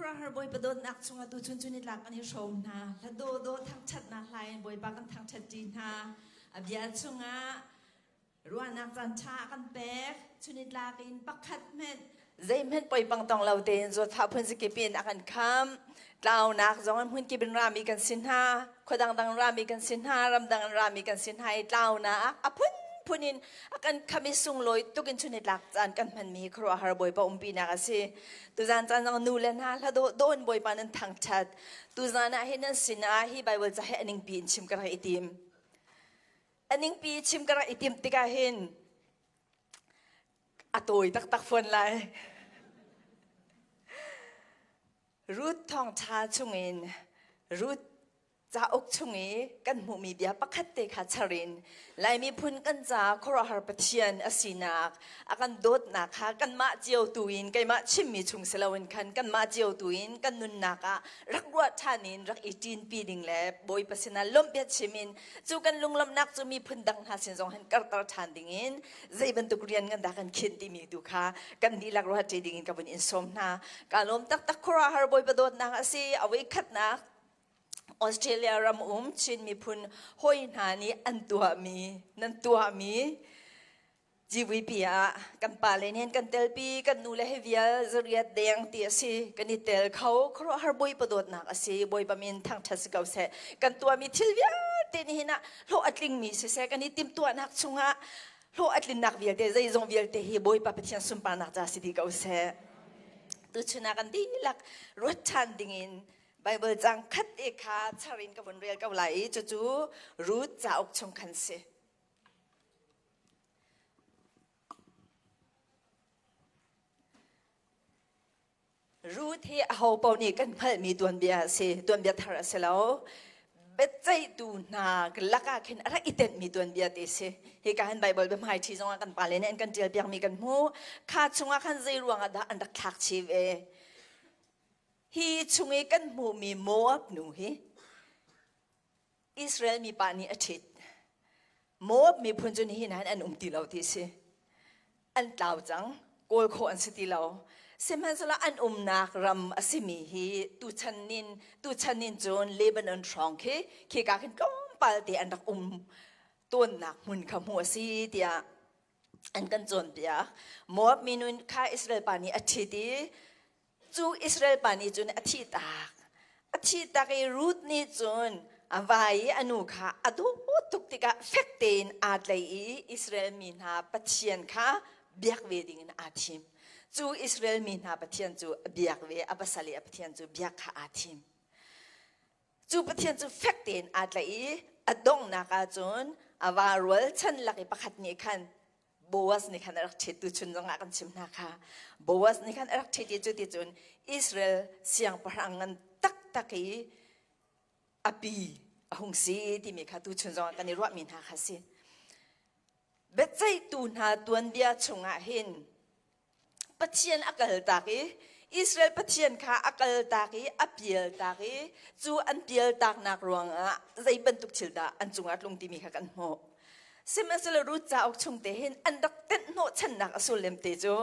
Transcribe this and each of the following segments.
Khuaruahhar Bawipa dawtnak chungah tuchun cu nitlak kan i hrawm hna. Hla dawdawh thangṭhatnak hla in Bawipa kan thangṭhat ṭi hna. A bia chungah ruahnak caan ṭha a kan pek. Chunitlak in pakhat hmenh zeihmanh poipang tong lo tein zawtfah phun zakip in a kan kham. Tlaunak zong in hmunkip in rami kan si hna. Khua dangdang rami kan si hna. Ramdang in rami kan si hna i tlaunak a phunphun in a kan kham i sunglawi tuk in chunitlak caan kan hmanmi khuaruahhar Bawipa umpinak a si. Tuzan caan zong nu le hna hla dawh dawh in Bawipa nan thangṭhat. Tuzan ah hin nan sinah hi Baibal ca hi a ningpi in chim ka rak i tim. A ningpi chim ka rak i tim tikah hin a tawi taktak fawn lai. Ruth thawngṭha chungin Ruth cauk chung i kan hmuhmi bia pakhat te kha char in Lai miphun kan ca khuaruahhar Pathian a sinak a kan dawtnak kha kanmah cio tu in keimah chimmi chung si loin khan kanmah cio tu in kan nunnak ah rak ruah ṭhan in rak i ṭinpi ding le Bawipa sinah lawmhbia chim in cu kan lunglawmhnak cu miphun dang hna sin zong han karter ṭhan ding in zei bantuk rian ngan dah kan khinh timi tu kha kan dihlak ruah ṭi ding in ka vun in sawm hna. Ka lawm taktak khuaruahhar Bawipa dawtnak a si a voi khatnak Australia ram um Chin miphun hawi hna nih an tuahmi nan tuahmi GVP ah kan pale nih kan telpi kan nu le he vial zariat deng ti a si kan i tel kho khuaruahhar Bawipa dawtnak a si Bawipa min thangṭhat si ko seh kan tuahmi thil vialte nih hin ah hlawh a tlingmi siseh kan i timhtuahnak chungah hlawh a tlinnak vialte zeizong vialte hi Bawipa Pathian sunparnak ca si dih ko seh tuchun ah kan dihlak ruat ṭhan dingin Baibal cang khat te kha char in ka vun rel ko lai i cucu Ruth cauk chung khan si. Ruth hi aho paoh nih kan hngalhmi tuanbia a si, tuanbia thar a si lo. Biaceihtu hna lakah khin a rak i tenhmi tuanbia te si. Hika hin Baibal biahmai ṭhi zongah kan pale nih an kan ṭial piakmi kan hmu. Kha chungah khan zei ruangah dah an rak thlak chih ve? Hi chung i kan hmuhmi Moab nu hi Israel mipa nih a ṭhit. Moab miphun cu nihin ah an um ti lo ti si. An tlau cang, kawl khawh an si ti lo. Sihmanhsehlaw an umnak ram a simi hi tuchan in tuchan in cun Lebanon hrawng khi khika khin tlawmpal te an rak um tawnnak hmun kha hmuh a si tiah an kan cawnpiak. Moab minun kha Israel pa nih a ṭhit i Cu Israel pa nih cun a thih tak. A thih tak i Ruth nih cun a va i a nu kha a dawt tuk tikah fek tein aa tlaih i Israel mi hna Pathian kha biak ve dingin aa thim. Cu Israel mi hna Pathian cu a biak ve, a pasal i a Pathian cu biak kha aa thim. Cu Pathian cu fek tein aa tlaih i a donghnak ah cun a va rualchan lak i pakhat nih khan Boaz nih khan a rak ṭhit tuchun zongah kan chim hna kha Boaz nih khan a rak ṭhit i cuticun Israel siangpahrang ngan taktak i a pi a hung si timi kha tuchun zongah kan i ruahmi hna kha si. Biaceihtu hna tuanbia chungah hin Pathian a kaltak i Israel Pathian kha a kaltak i a pialtak i cu an pialtaknak ruangah zei bantuk thil dah an cungah tlung timi kha kan hmuh. Sihmanhsehlaw Ruth cauk chung te hin an rak tenh hnawhchannak a sullam te cu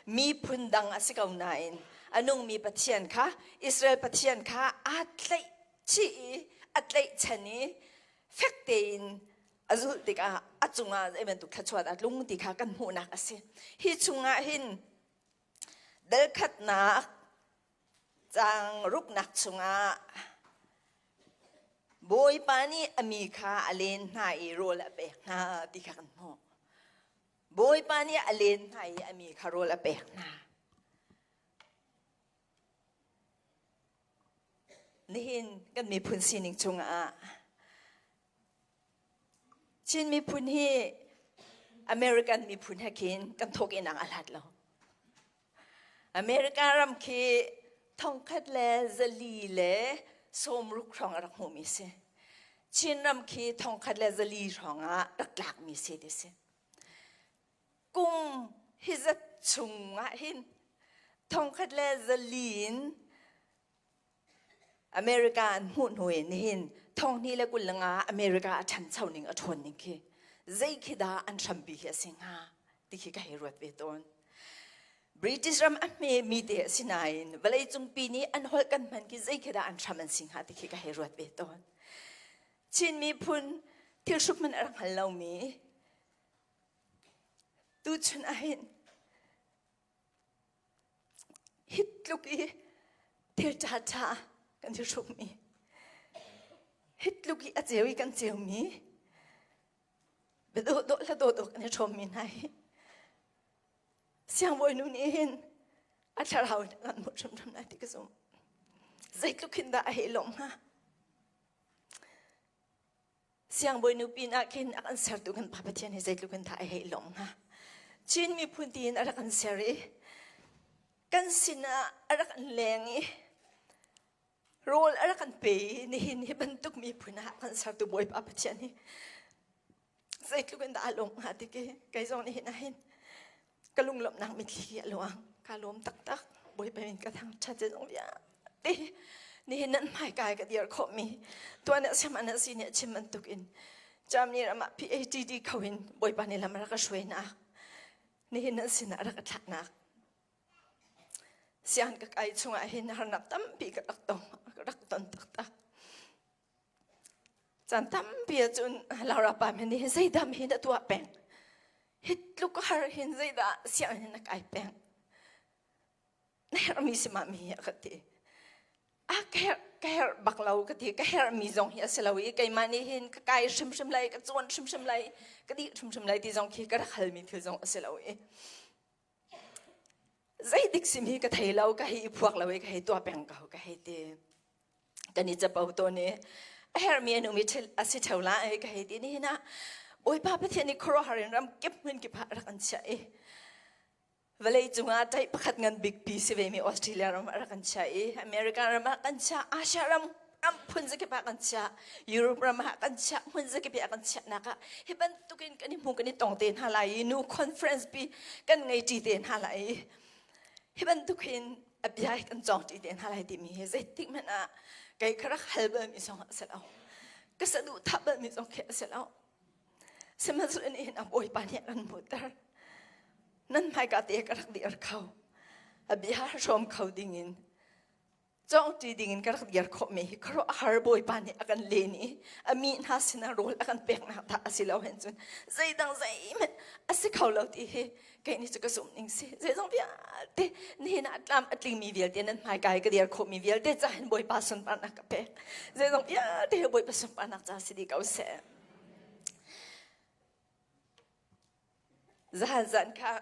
miphun dang a si ko nain a nungmi Pathian kha Israel Pathian kha aa tlaih chih i a tlaihchan i fek tein a zulh tikah a cungah zei bantuk thluachuah dah tlung ti kha kan hmuhnak a si. Hi chungah hin dal khatnak caang ruknak chungah Bawipa nih a mi kha a len hna i rawl a pek hna ti kha kan hmuh. Bawipa nih a len hna i a mi kha rawl a pek hna. Nihin kan miphun sining chungah Chin miphun hi American miphun he khin kan thawk in ang a hlat lo. America ram khi thongkhat le zali le sawmruk hrawng a rak hmuhmi si. Chin ram khi thongkhat le zali hrawng ah rak tlakmi si ti si. Kum hi zat chung ah hin thongkhat le zali in America an hmuh hnu in nihin thonghnih le 25 America a ṭhancho ning a ṭhawn ning khi zei khi dah an hrampi hi a si hnga ti khi ka hei ruat ve tawn. British ram a hme mi te a si nain vawleicung pi nih an holh kan hman khi zei khi dah an hram an si hnga ti khi ka hei ruat ve tawn. Chin miphun thil hruk hmanh a rak hngal lomi tuchun ahhin hi tluk i thil ṭhaṭha kan i hrukmi hi tluk i a ceu i kan ceumi biadawhdawh hla dawhdawh kan i hrawmmi hna hi siangbawinu nih hin a thlarau in kan hmuh hrimhrim lai ti ka zumh. Zeitluk hin dah a hei lawm hnga? Siangbawinu pin ah khin a kan sertu kan Pa Pathian hi zeitluk in dah a hei lawm hnga? Chin miphun tiin a rak kan ser i kan sinah a rak kan leng i rawl a rak kan pe i nihin hi bantuk miphun ah kan sertu Bawipa Pathian hi zeitluk in dah a lawm hnga ti khi kei zong nih hin ahhin ka lunglawmhnak mitthli a luang. Ka lawm taktak. Bawipa min ka thangṭhat zeizong vialte nihin nan hmaikai ka dir khawhmi tuan ah siam an si nih a chim bantuk in Germany ram ah PhD kho in Bawipa nih lam a rak ka hruainak nihin nan sinah a rak ka thlahnak siang ka kai chungah hin harnak tampi ka rak tong ka rak ton taktak. Caan tampi ahcun Laura pa men nih zeidah hi na tuah peng? Hi tluk har hin zeidah sianginn na kai peng? Na herhmi si ma mi a ka ti. A ka herh ka herh bak lo ka ti. Ka herhmi zong hi a si lo i keimah nih hin ka kai hrimhrim lai, ka cawn hrimhrim lai, ka dih hrimhrim lai ti zong khi ka rak halmi thil zong a si lo i zeidik sim hi ka thei lo, ka hei i phuak lo i ka hei tuah peng ko ka hei ti. Kan i capo tawn i a herhmi an um i a si ṭheo lai ka hei ti. Nihin ah Bawipa Pathian nih khuaruahhar in ram kip hmun kip ah rak an chiah i vawlei cungah ṭaih pakhat ngan bikpi si vemi Australia ram ah rak kan chiah i America ram ah kan chiah, Asia ram ram phun zakip ah kan chiah, Europe ram ah kan chiah, hmun zakip ah kan chiahnak ah hi bantukin kan i hmu kan i tong te hna lai i nu conference pi kan ngei ṭi te hna lai i hi bantuk hin a bia hi kan cawng ṭi te hna lai timi hi zeitik hmanh ah kei ka rak hal balmi zong a si lo, ka saduhthah balmi zong khi a si lo. Sihmanhsehlaw nihin ah Bawipa nih a kan hmuhter. Nan hmaika te ka rak dir kho, a bia hrawm kho dingin cawngṭi dingin ka rak dir khawhmi hi khuaruahhar Bawipa nih a kan len i a mi hna sinah rawl a kan peknak dah a si lo hen cun zeidang zeihmanh a si kho lo ti hi kei nih cu ka zumh ning si. Zeizong vialte nihin ah tlam a tlingmi vialte nan hmaikai ka dir khawhmi vialte ca hin Bawipa sunparnak ka pek. Zeizong vialte hi Bawipa sunparnak ca si dih ko seh. Zahan zan kha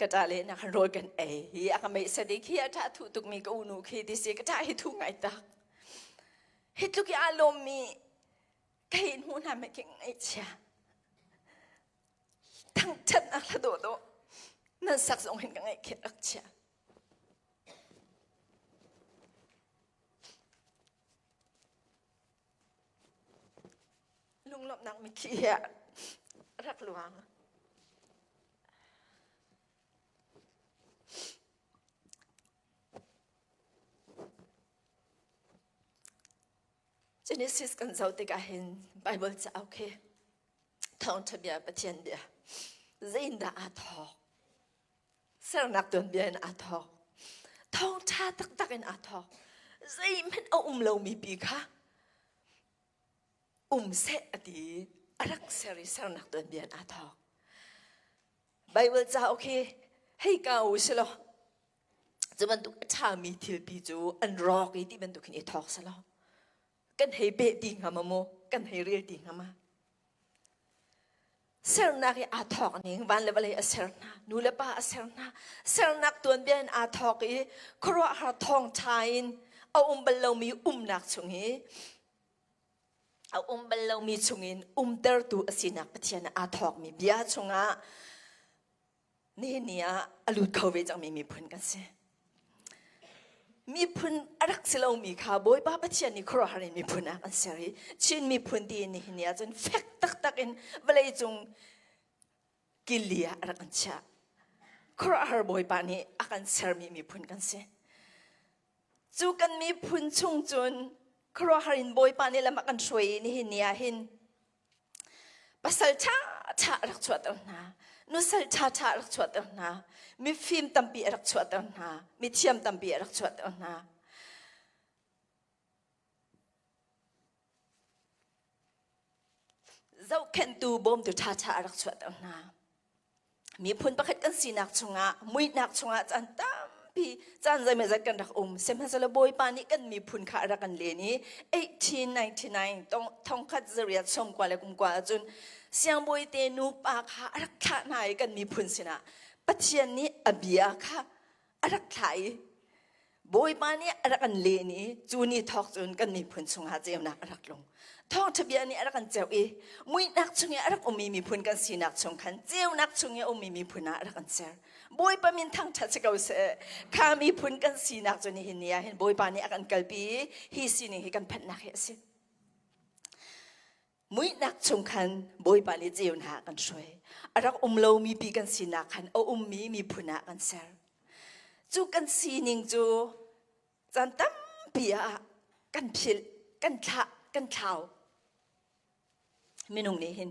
ka ṭa le nak rawl kan ei hi a ka meih sadi khi a ṭha thuh tukmi ka unu khi ti si ka ṭha hi thu ngai tak. Hi tluk i aa lawmmi ka hin hmuh hna meh khi ngaihchia. Thangṭhatnak hla dawhdawh nan sak zong hin ka ngaih khi rak chia. Lunglawmhnak mitthli he rak luang. Genesis kan zoh tikah hin Bible cauk hi thawngṭha bia Pathian bia zeindah aa thawk? Sernak tuanbia in aa thawk. Thawngṭha taktak in aa thawk. Zeihmanh a um lomi pi kha um seh a ti i a rak ser i sernak tuanbia in aa thawk. Bible cauk hi hei ka u si law cu bantuk a ṭhami thilpi cu an rawk i ti bantuk hin i thawk selaw kan hei peh ti hnga ma mu kan hei rel ti hnga ma? Sernak i aa thawk ning van le vawlei a ser hna, nu le pa a ser hna. Sernak tuanbia in aa thawk i khuaruahhar thawngṭha in a um bal lomi umnak chung i a um bal lomi chungin umtertu a sinak Pathian aa thawkmi bia chungah nihin ni ah a lut kho ve cangmi miphun kan si. Miphun a rak si lomi kha Bawipa Pathian nih khuaruahhar in miphun ah kan ser i Chin miphun ti nihin ni ahcun fek taktak in vawleicung killi ah a rak kan chiah. Khuaruahhar Bawipa nih a kan sermi miphun kan si. Cu kan miphun chung cun khuaruahhar in Bawipa nih lam a kan hruai i nihin ni ah hin pasal ṭhaṭha rak chuahter hna. Nusal ṭhaṭha a rak chuahter hna. Mifim tampi a rak chuahter hna. Mithiam tampi a rak chuahter hna. Zohkhenhtu bawmtu ṭhaṭha a rak chuahter hna. Miphun pakhat kan sinak chungah muihnak chungah caan tampi caan zeimawzat kan rak um. Sihmanhsehlaw Bawipa nih kan miphun kha a rak kan len i 1899 thongkhat zariat sawmkua le kumkua ahcun siangbawi te nupa kha a rak thlah hna i kan miphun sinah Pathian nih a bia kha a rak thlah i Bawipa nih a rak kan len i cu ni thawk cun kan miphun chungah ceunak a rak tlung. Thawngṭha bia nih a rak kan ceuh i muihnak chung i a rak ummi miphun kan sinak chung khan ceunak chung i a ummi miphun ah a rak kan ser. Bawipa min thangṭhat si ko seh. Kha miphun kan sinak cu nihin ni ah hin Bawipa nih a kan kalpi i hi sining hi kan phanhnak hi a si. Muihnak chung khan Bawipa nih ceunak a kan hruai. A rak um lomi pi kan sinak khan a ummi miphun ah kan ser. Cu kan sining cu caan tampi ah kan philh, kan thlah, kan thlau. Minung nih hin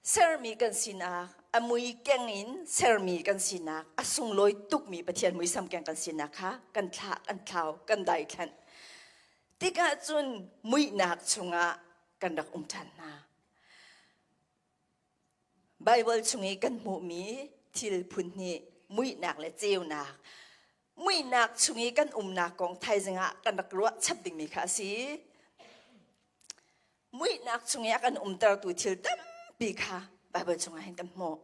sermi kan sinak, a mui keng in sermi kan sinak, a sunglawi tukmi Pathian muisam keng kan sinak kha kan thlah, kan thlau, kan daithlanh. Tikah cun muihnak chungah kan rak um ṭhan hna. Baibal chung i kan hmuhmi thil phun hnih muihnak le ceunak. Muihnak chung i kan umnak kong thaizing ah kan rak ruah chap dingmi kha a si. Muihnak chung i a kan umtertu thil tampi kha Baibal chungah hin kan hmuh.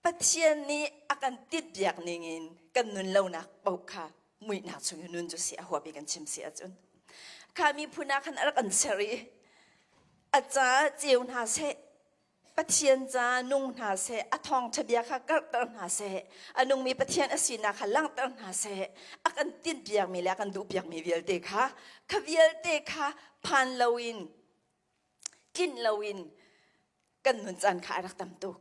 Pathian nih a kan titpiak ningin kan nun lonak paoh kha muihnak chung i nun cu si a huap i kan chim si ahcun kha miphun ah khan a rak kan ser i a caah ceu hna seh Pathian ca nung hna seh a thawngṭha bia kha karhter hna seh a nungmi Pathian a sinak kha langhter hna seh a kan tinhpiakmi le a kan duhpiakmi vialte kha kha vialte kha phan loin tlinh loin kan nun caan kha a rak tam tuk.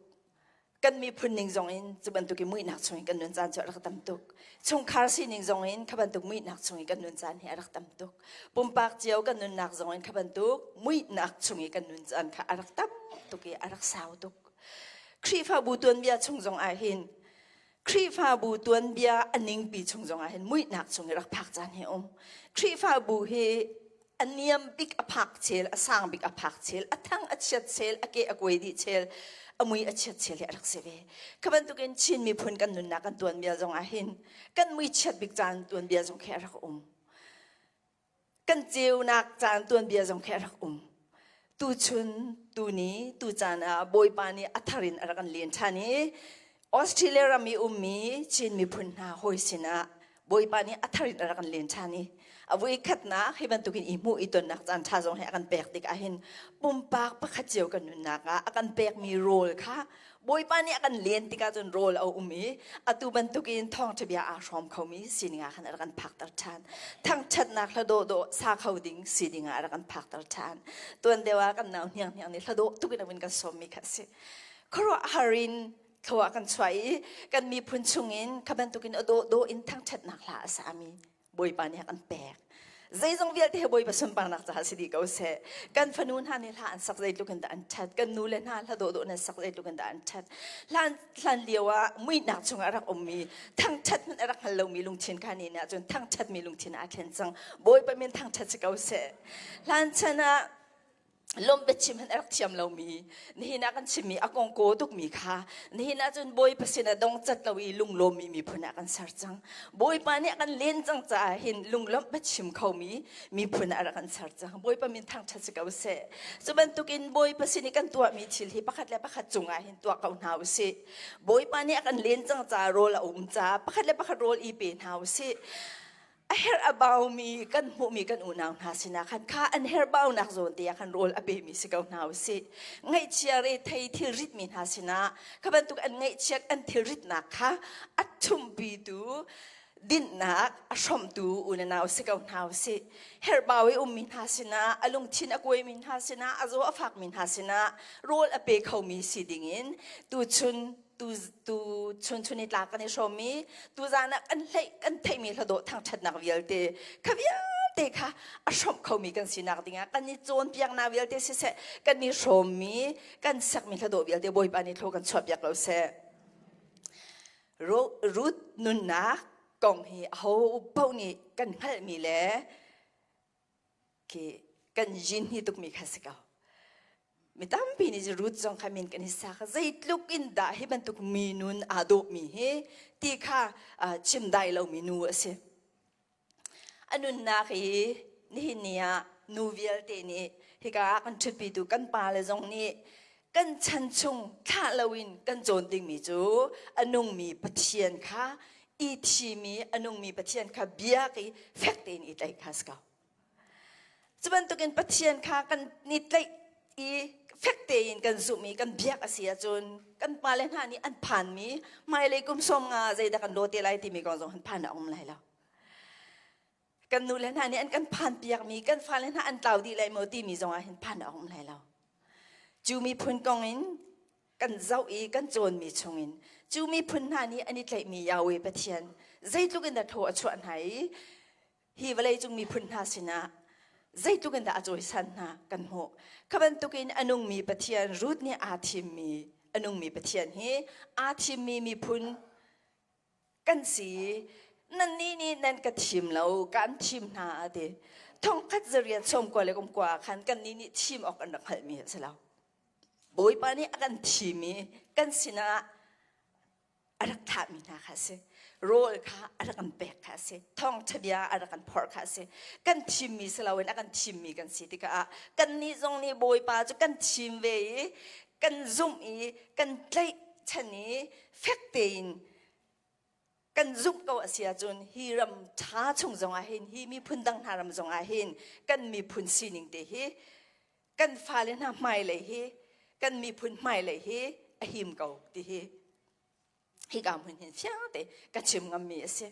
Kan miphun ning zong in cu bantuk i muihnak chung in kan nun caan cu a rak tam tuk. Chungkhar sining zong in kha bantuk muihnak chung i kan nun caan hi a rak tam tuk. Pumpak cio kan nunnak zong in kha bantuk muihnak chung i kan nun caan kha a rak tam tuk i a rak sau tuk. Khrihfabu tuanbia chung zong ah hin Khrihfabu tuanbia a ningpi chung zong ah hin muihnak chung i rak phak caan hi um. Khrihfabu hi a niam bik a phak chel, a sang bik a phak chel, a thang a chiat chel, a ke a kuai dih chel, a mui a chiat chel hi a rak si ve. Kha bantukin Chin miphun kan nunnak kan tuanbia zong ah hin kan mui chiat bik caan tuanbia zong khi a rak um. Kan ceunak caan tuanbia zong khi a rak um. Tuchun, tuni, tucaan ah Bawipa nih a thar in a rak kan len ṭhan i Australia ram i ummi Chin miphun hna hawi sinah Bawipa nih a thar in a rak kan len ṭhan i a voikhatnak hi bantukin i hmuh i tonnak caan ṭha zong hi a kan pek tikah hin pumpak pakhat cio kan nunnak ah a kan pekmi rawl kha Bawipa nih a kan len tikah cun rawl a um i atu bantukin thawngṭha bia aa hrawm khomi sining ah khan a rak kan phakter ṭhan. Thangṭhatnak hla dawhdawh sa kho ding sining ah a rak kan phakter ṭhan. Tuan deuh ah kan nau hnianghniang nih hla dawh tuk in a vun kan sawmmi kha a si. Khuaruahhar in thlua kan chuah i kan miphun chungin kha bantukin a dawhdawh in thangṭhatnak hla a sami Bawipa nih a kan pek. Zeizong vialte hi Bawipa sunparnak caah si dih ko seh. Kan fanu hna nih hla an sak zeitluk in dah an ṭhat. Kan nu le hna hla dawhdawh nan sak zeitluk in dah an ṭhat. Hlan, hlan lio ah muihnak chungah a rak ummi, thangṭhat hmanh a rak hngal lomi lungthin kha ni nih ahcun thangṭhatmi lungthin aa thlen cang. Bawipa min thangṭhat si ko seh. Hlan chan ah lawmh biachim han a rak thiam lomi nihin ah kan chimmi a kong kaw tukmi kha nihin ah cun Bawipa sin ah dong cat lo i lunglawmmi miphun ah kan ser cang Bawipa nih a kan len cang caah hin lunglawmh biachim khomi miphun ah a rak kan ser cang Bawipa min thangṭhat si ko seh cu bantukin Bawipa sin i kan tuahmi thil hi pakhat le pakhat cungah hin tuah ko hna usih Bawipa nih a kan len cang caah rawl a um caah pakhat le pakhat rawl i pe hna usih a herh a baumi kan hmuhmi kan unau hna sinah khan kha an herhbaunak zawn te ah khan rawl a pemi si ko hna usih ngaihchia re thei thil ritmi hna sinah kha bantuk an ngaihchiat an thil ritnak kha a ṭhumpitu dinhnak a hrawmtu unau si ko hna usih herhbau i ummi hna sinah a lungthin a kuaimi hna sinah a zaw a fakmi hna sinah rawl a pe khomi si dingin tuchun tu tu chun chun i tlak kan i hrawm i tuzan ah kan hleih kan theihmi hladawh thangṭhatnak vialte kha vialte. te kha a hrawmh khomi kan sinak dingah kan i cawnpiaknak vialte siseh, kan i hrawmmi, kan sakmi hladawh vialte Bawipa nih thlaw kan chuahpiak ko seh. Ruth nunnak kong hi aho paoh nih kan hngalhmi le khi kan yin hi tukmi kha si ko. Mi tampi nih Ruth zong kha min kan i sak. Zeitluk in dah hi bantuk mi nun aa dawhmi hi ti kha chim dai lomi nu a si. A nunnak i nihin ni ah nu vialte nih hika ah kan ṭhutpitu kan pale zong nih kan chan chung thlah loin kan cawn dingmi cu a nungmi Pathian kha i thimi a nungmi Pathian kha biak i fek tein i tlaih kha si ko. Cu bantukin Pathian kha kan ni tlaih i fek tein kan zumh i kan biak a si ahcun kan pale hna nih an phanmi hmailei kum 50 zeidah kan daw te lai timi kong zong han phan a um lai lo. Kan nule hna nih an kan phanpiakmi kan fale hna an tlau dih lai maw timi zong ah hin phan a um lai lo. Cu miphun kong in kan zoh i kan cawnmi chungin cu miphun hna nih an i tlaihmi Yahweh Pathian zeitluk in dah thaw a chuah hna i hi vawleicung miphun hna sinah zeitluk in dah a cawisan hna kan hmuh. Kha bantukin a nungmi Pathian Ruth nih aa thimmi a nungmi Pathian hi aa thimmi miphun kan si. Nannih nih nan ka thim lo, kaan thim hna a ti. Thongkhat zariat sawmkua le kumkua ah khan kannih nih thim awk an rak hngalhmi a si lo. Bawipa nih a kan thim i kan sinah a rak thlahmi hna kha a si. Rawl kha a rak kan pek kha a si. Thawngṭha bia a rak kan phorh kha a si. Kan thimmi si loin a kan thimmi kan si tikah kannih zong nih Bawipa cu kan thim ve i kan zumh i kan tlaihchan i fek tein kan zumh ko a si ahcun hi ram ṭha chung zongah hin hi miphun dang hna ram zongah hin kan miphun sining te hi kan fale hna hmailei hi kan miphun hmailei hi a him ko ti hi hika hmun hin fiang te ka chim ngammi a si.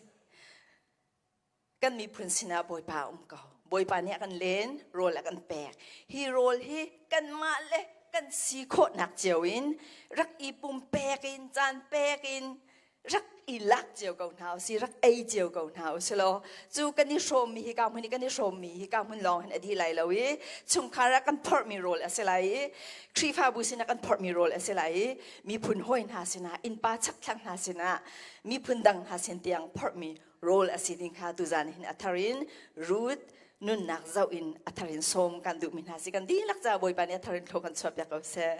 Kan miphun sinah Bawipa a um ko. Bawipa nih a kan len, rawl a kan pek. Hi rawl hi kanmah le kan si khawhnak cio in rak i pumpek in caan pek in rak i lak cio ko hna usih, rak ei cio ko hna usih law cu kan i hrawmmi hi ka hmun i kan i hrawmmi hi ka hmun lawng hin a dih lai lo i chungkhar ah kan phorhmi rawl a si lai i Khrihfabu sinah kan phorhmi rawl a si lai i miphun hawi hna sinah innpa chakthlang hna sinah miphun dang hna sin tiang phorhmi rawl a si ding kha tuzan hin a thar in Ruth nunnak zoh in a thar in sawm kan duhmi hna si. Kan dihlak ca Bawipa nih a thar in thlaw kan chuahpiak ko seh.